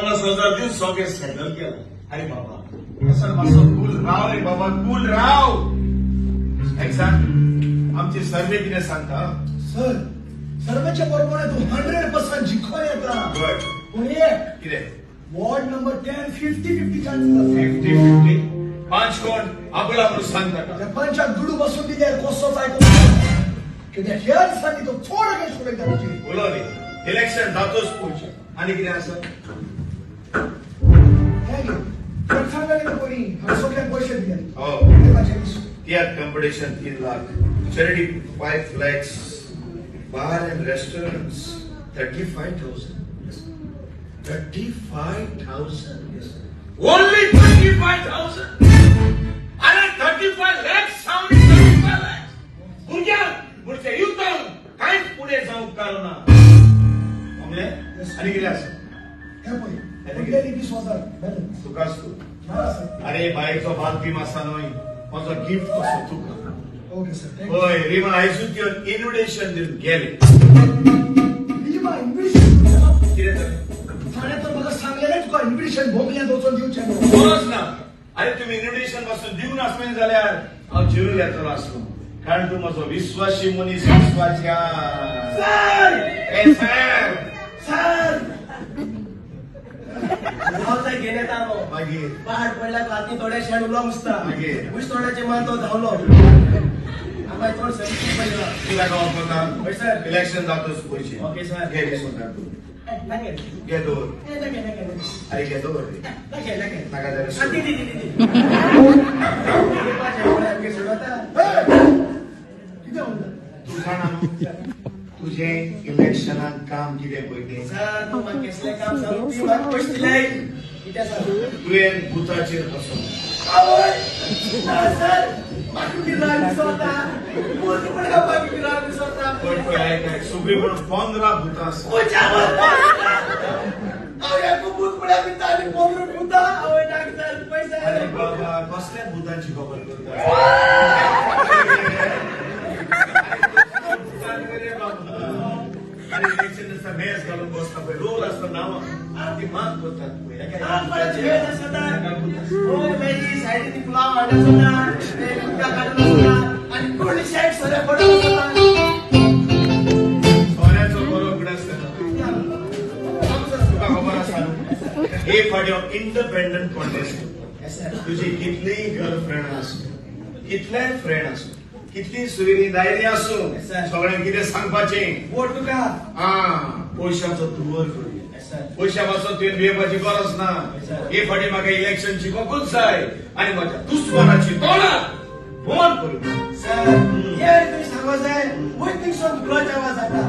50,000 दिवन सगळें सेटल केलां. अरे बाबा असं मातसो कूल राव रे बाबा, कूल राव. एक्झाक्ट आमची सर्वे कितें सांगता? सर, सर्वेच्या बरोबर तूं 100% जिखोन येता. गुड. पूण एक कितें? वॉर्ड नंबर 10 50-50 चान्सीस आसा. 50-50? पांच कोण आबुला म्हणून सांग ताका. त्या पंचाक दुडू बसून दिल्यार कसोच आयकूंक कित्याक ह्या दिसांनी तो चड अगेन्स्ट उलयता तुजी. उलो न्ही, इलेक्शन जातोच पळोवचें. आनी कितें आसा? हें घे, सांगलें कोणी हांवें सगळ्यांक पयशे दिले. हो. हे म्हाजें दिसूं. तियात्र competition 3 lakh, charity 5 lakhs, bar and restaurants 35,000. 35,000, only 35,000. अरे, 35 लॅक्स, 35 लॅक्स. भुरग्यांक भुरच्या युथांक कांयच फुडें जावंक कारण ना. समजलें? आनी कितें आसा? हे पळय, मुगेली 20,000 बॅलन्स. तुकाच तूं. ना सर. अरे, बायचो बालबीम आसा न्हय, म्हजो गिफ्ट कसो तुका. Okay sir, thank you. हय, रिमा आयजूच येवन इन्विटेशन दिवन गेले. रिमा इन्व्हिटेशन? कितें जालें? ताणें तर म्हाका सांगलेलें तुका इन्व्हिटेशन बोंबल्यात वचोन दिवचें म्हणून. गरज ना. अरे, तुम्ही इन्व्हिटेशन पासून दिवन आसलें जाल्यार हांव जिरून येतलो आसलो, कारण तूं म्हजो विश्वासी मनीस, विश्वासी. सर. ए सर. सर, हांव घेण्यात आलो. मागीर? पहाड पडल्या हाती थोडे शेण उलो मुसता. मागीर? उश तोंडाचे मान तो धांवलो आम्हा चड सर्वीस पडला. तूं ताका वळखता? हय सर. इलेक्शन जातोच पयशे. Okay sir. घे 20,000 तूं. नाके. घे, दवर. नाके, नाके. अरे, घे, दवर रे. नाके, नाके. नाका जाल्यार दी सोड. दी दी दी सोडवता. कितें म्हणटा? तूं जाणा न्हू तुजें इलेक्शनाक काम कितें पळय तें? सर, तूं म्हाका केसलें काम सांगू, ती म्हाका पयशे दिले कितें सर? तुवें बुथाचेर बसोन आवय ना सर, म्हाका बी राग दिसता, पूर्ण पडला, म्हाका बी राग दिसता. पळय पळय, आयक आयक, सगळीं म्हणून 15 बुथां आसा. अरे बाबा, कसल्या भुतांची खबर करता? अरे, इलेक्शन दिसा मेज घालून बसता पळय, रोल आसता नांवां, ती मात करतात पळय. एका एका भूत आसता. सोऱ्याचो बरो उगडास जाता. तुका खबर आसा न्हू, हे फावटी हांव इंडिपेंडंट कॉन्टेस्ट. तुजी कितलीय गर्लफ्रेंड आसूं, कितलेय फ्रेंड आसूं, कितली सोयरी दायरी आसूं, Yes, sir. सगळ्यांक कितें सांगपाचें? वोट तुका. हा, पयशाचो धुंवर करुया. पयशा पासून तुवें भियेवपाची गरज ना. Yes, sir. हे फावटी म्हाका इलेक्शन जिखोकूच जाय आनी म्हज्या दुस्मानाची तोंडां बंद करूं. सर, हे तुम्ही सांगो जाय, वयर थिंगसून गुलाच्या आवाज जाता.